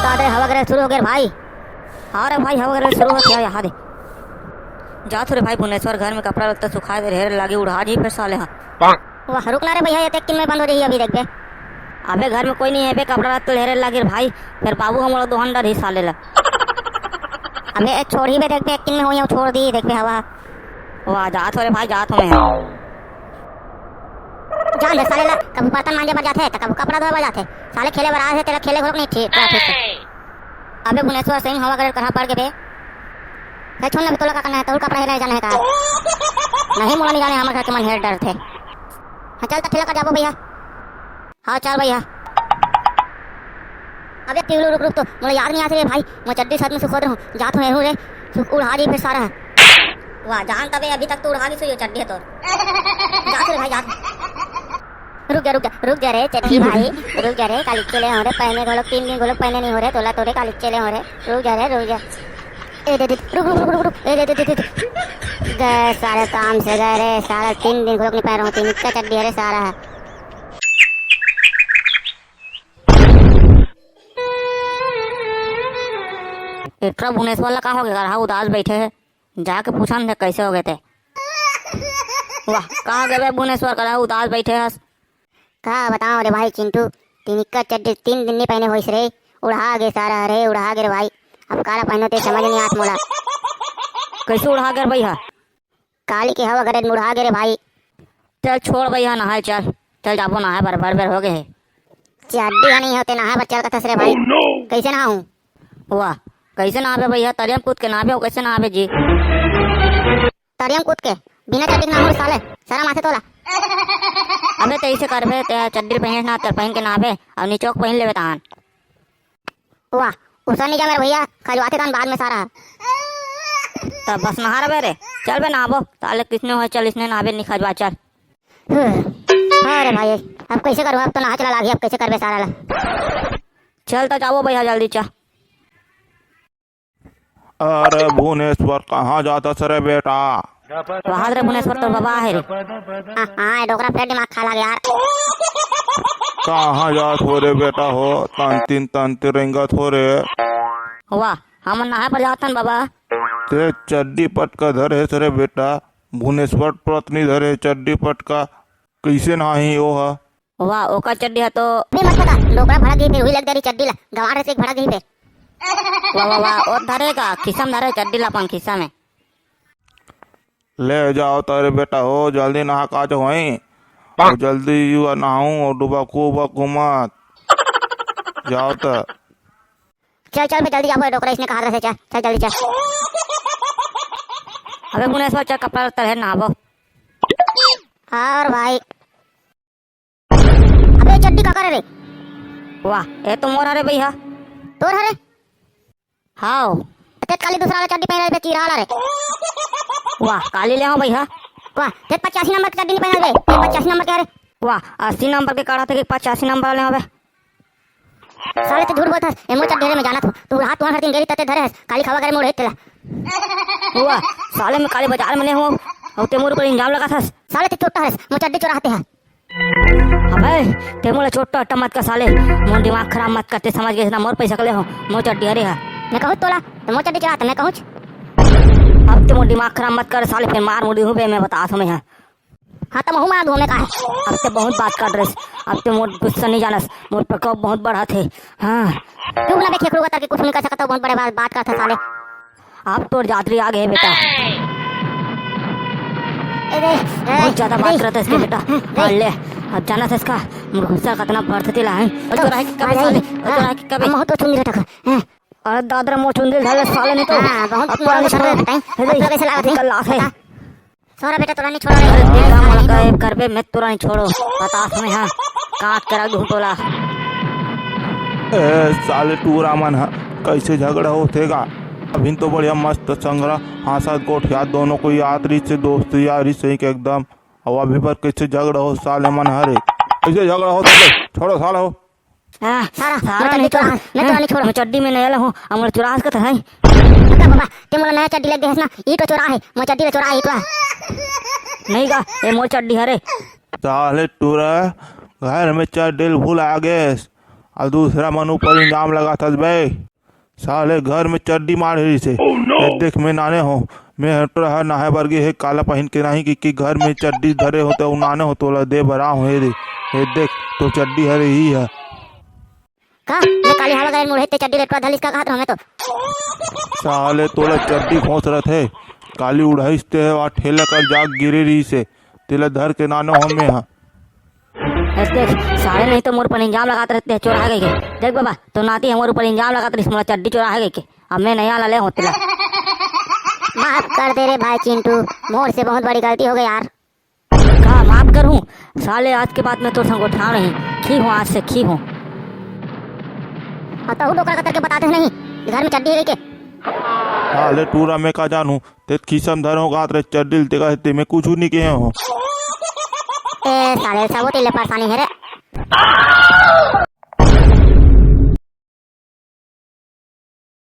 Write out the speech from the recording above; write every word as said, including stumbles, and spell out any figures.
अरे, हवा गिरे शुरू हो गे रे भाई। हाँ रे भाई, हवा गिरे शुरू होत हे, यहाँ दे। जात हो रे भाई भुनेश्वर, घर में कपड़ा लत्ता सुखाए दे, ढेर लागी उड़हा जी फेर साले हा। वाह, रुक ना रे भैया, ये तो एक दिन में बंद हो जाही, अभी देखबे। अबे घर में कोई नहीं हे बे, कपड़ा लत्ता ढेर लागी रे भाई, फेर बाबू हमला दोहन डरही साले ला। अबे छोड़ही बे, देखबे एक दिन में होही, छोड़ दी, देखबे हवा। वाह, जात हो रे भाई, जात हो मैं। जान दे साले ला, कभू बर्तन मांजे बर जाथे, त कभू कपड़ा धोए बर जाथे। साले खेले बर आए हे, तेला खेले घलोक नहीं ठीक, ठीक से। अबे भुनेश्वर सिंह, हवा गिरे कहाँ पड़ गे बे? हे छोड़ ना बे, तोला का करना हे, तोर कपड़ा हेरे जाना हे का? नहीं, मोला नहीं जाने, हमर घर के मन हेर डरथे। हाँ, चल त ठेला कर जाबो भैया। हाँ, चल भैया। अबे पिवलू, रुक, रुक तो, मोला याद नहीं आत रे भाई, मोर चड्डी साथ में सुखोत रहूं, जात हूं एहू रे, सुख उड़हा जी फेर सारा। वाह, जान तबे, अभी तक तो उड़हा नहीं सुई हो चड्डी हे तोर। जात रे भाई, जात। रुक जा, रुक जा, रुक जा रे चड्डी भाई, रुक जा रे, काली चले हो रे, पहने घोलक तीन दिन घोलक पहने नहीं हो रे, तोला तोरे काली चले हो रे, रुक जा रे, रुक जा। ए दे दे, रुक, रुक, रुक, रुक, रुक, ए दे दे, दे, दे, दे। गए सारे काम से गए रे, सारा तीन दिन घोलक नहीं पहन रहा हूँ, तीन का चड्डी है रे सारा। ए, प्रभु भुनेश्वर ला का हो गया? रहा उदास बैठे है, जाके पूछन दे कैसे हो गए थे। वाह, कहाँ गए बे भुनेश्वर, करा उदास बैठे हस? का बताओ रे भाई चिंटू, तीन का चड्डी तीन दिन नहीं पहने होइस रे, उड़हा गे सारा रे, उड़हा गे रे भाई। अब काला पहनो ते समझ नहीं आत मोला। कैसे उड़हा गे रे भैया? काली के हवा गिरे मुड़हा गे रे भाई। चल छोड़ भैया, नहाए चल, चल जाबो नहाए बर, बड़ बेर हो गए हे। चड्डी ह नहीं होते नहाए बर चल कथस रे भाई। कैसे नहाऊं? वाह, कैसे नहाबे भैया? तरिया में कूद के नहाबे, कैसे नहाबे जी? तरिया में कूद के? बिना चड्डी के नहाऊं साले, शरम आथे तोला? अबे ते ऐसे करबे, ते चड्डी पहने ना, ते पहन के नहाबे, और निचोक पहन लेबे तहान। वाह, उसन नहीं जा मेरे भैया, खजवाते तन बाद में सारा। तब बस नहा रहे रे, चल बे नहाबो, ताले किसने होय, चल इसने नहाबे नहीं खजवा, चल। अरे भाई, अब कैसे करूँ, अब तो नहा चला लागी, अब कैसे करबे सारा ला। चल तो जाओ भैया जल्दी चा। अरे भुनेश्वर, कहाँ जाथस रे बेटा? वहाद रे भुनेश्वर, तोर बाबा आहे रे। हाँ, हाँ, ये डोकरा फेर दिमाग खा लागे यार। कहाँ जात हो रे बेटा हो? तन तीन तन तिरंगत हो रे। वाह, हमन नहाए बर जात हन बाबा। ते चड्डी पटका धरे हस रे बेटा, भुनेश्वर पत्नी धरे चड्डी पटका, कैसे नहाही ओ ह? वाह, ओकर चड्डी ह तो। अबे मत बता, डोकरा भड़क गई, फिर वही लग जा रही चड्डी ला, गंवार से एक भड़क गई फिर। वाह, वाह, वाह, ओ धरे का, खिस्सा में धरे चड्डी ला अपन खिस्सा में। ले जाओ तारे बेटा हो, जल्दी नहा काच होई। और जल्दी युवा नहाऊं और डुबा खूब घूमत। जाओ त। चल, चल, बे, जल्दी जाबो, डोकरा इसने कहा रहे, चल, चल, जल्दी चल। अबे मुनेश्वर, चल, कपड़ा लत्ता है, नहाबो। और भाई, अबे चड्डी काकर रे? वाह, ए तो मोर हरे भैया। तोर हरे? हाव। ते काली दूसरा वाला चड्डी पहन रहे, चिरा वाला रे। वाह, काली ले हो भैया। वाह, ते पचासी नंबर के चड्डी नहीं पहन रहे, ते पचासी नंबर के हरे। वाह, अस्सी नंबर के काढ़ा थे कि पचासी नंबर वाले हवे? साले ते झूठ बोलथस, ए मोर चड्डी हरे में जानत हो। तू हाथ तुहां हर दिन गेरी तते धरे हस, काली खावा करे मोड़ हेत तेला। वाह, साले में काली बाजार में ले हो, और ते मोर ऊपर इल्जाम लगाथस। साले ते चोट्टा हरस, मोर चड्डी चोरा हते है। अबे, ते मोला चोट्टा अट्टा मत कर साले, मोर दिमाग खराब मत कर, ते समझ गए ना, मोर पैसा के ले हो, मोर चड्डी हरे हा। मैं कहूँ तोला, तो मोर चड्डी चोरा, तो मैं कहूँ। अब ते मोर दिमाग खराब मत कर साले, फिर मार मुड़ी हूँ बे, मैं बता तुम्हें यहाँ। हाँ, तो महू मार दूँ मैं, का है? अब ते बहुत बात कर रहे, अब ते मोर गुस्सा नहीं जानस, मोर प्रकोप बहुत बढ़ा थे। हाँ। चुप ना बे, खेकड़ू का तरके कुछ नहीं कर सकता, बहुत बड़े बात, बात करता साले। अब तोर जातरी आ गए बेटा। ए दे, ए, बहुत ज्यादा बात ए, करत हस के ए, बेटा। ए, हाँ, ले, अब जानत हस का, मोर गुस्सा कतना बढ़थे तेला है। ओ तो, तोर आँखी कबे आ, साले, ओ तोर हाँ, आँखी कबे। हम बहुत तो चुंदी रटक, हैं। अरे दादरा मोर चुंदी धर ले साले नहीं तो। हाँ, बहुत अब तोर मोर आँखी गुस्सा छोड़ो। रटक, हैं। अब ए दे, तोर कैसे लागत है? निकल लात है। बता। छोरा बेटा, तोरा नहीं छोड़ो रे। अरे, ते का मोला कहे करबे, मैं तोरा नहीं छोड़ो। बता समय, हाँ, काट के रख दूँ तोला। ए, साले टूरा मन ह, कैसे झगड़ा होथे गा? अभी तो बढ़िया मस्त संगरा, हाँसत गोठियात दोनों कोई याद रहिसे, दोस्ती यारी सही के एकदम। अब अभी पर कैसे झगड़ा हो साले मन हरे? कैसे झगड़ा होथे? छोड़ो साला हो। हाँ, सारा, सारा मोर चड्डी नहीं चोरा, छोड़। मैं तो हाँ, नहीं छोड़ो। मोर चड्डी में नया ला हूँ, अब मोर चोरा हस कथस। अरे बाबा, ते मोला नया चड्डी लेके देहस ना, ई तो चोरा है, मोर चड्डी ला चोरा है, ई तो। नहीं गा, ए मोर चड्डी हरे। साले टूरा, घर में चड्डी भुला गेस। अउ दूसरा मन ऊपर इल्जाम लगाथस बे। साले घर में चड्डी माढ़े रहिसे। Oh no! ए देख, मैं नाने हों, मैं हटरा हर नहाए बर गे हे, काला पहिन के नहीं कि, कि घर में चड्डी धरे हों त नाने हों, तोला दे बर आए हों। ए दे, ए देख, तोर चड्डी हरे ही है। का? मैं काली हवा गए मुड़े ते चड्डी लेटवा धलिस का कहत रहूं मैं तो। साले तोला चड्डी खोंस रथे, काली उड़ाइस ते ह, आ ठेला कर जाग गिरे रहिसे, तेला धर के नानो हों मैं हा। बस देख, साले नहीं तो मोर पर इल्जाम लगात रहते हैं, चोराहा कहिके। देख बाबा, तोर नाती हमर ऊपर इल्जाम लगात रहिस, मोला चड्डी चोराहा कहिके। अब मैं नया ला ले हों तेला। माफ कर दे रे भाई चिंटू, मोर से बहुत बड़ी गलती हो गई यार। का माफ करूं? साले आज के बाद मैं तोर संग गोठियाव नहीं, खींव आज से खींव। अउ तहूं डोकरा कतर के बताते हो नहीं, घर में चड्डी हे कहिके। साले टूरा, मैं का जानूं, ते खीसा म धरे हों कहत रहे चड्डी ल, तेकर सेती मैं कुछू नहीं कहे हों। ए साले, सबो तीर ले परेशानी हे रे।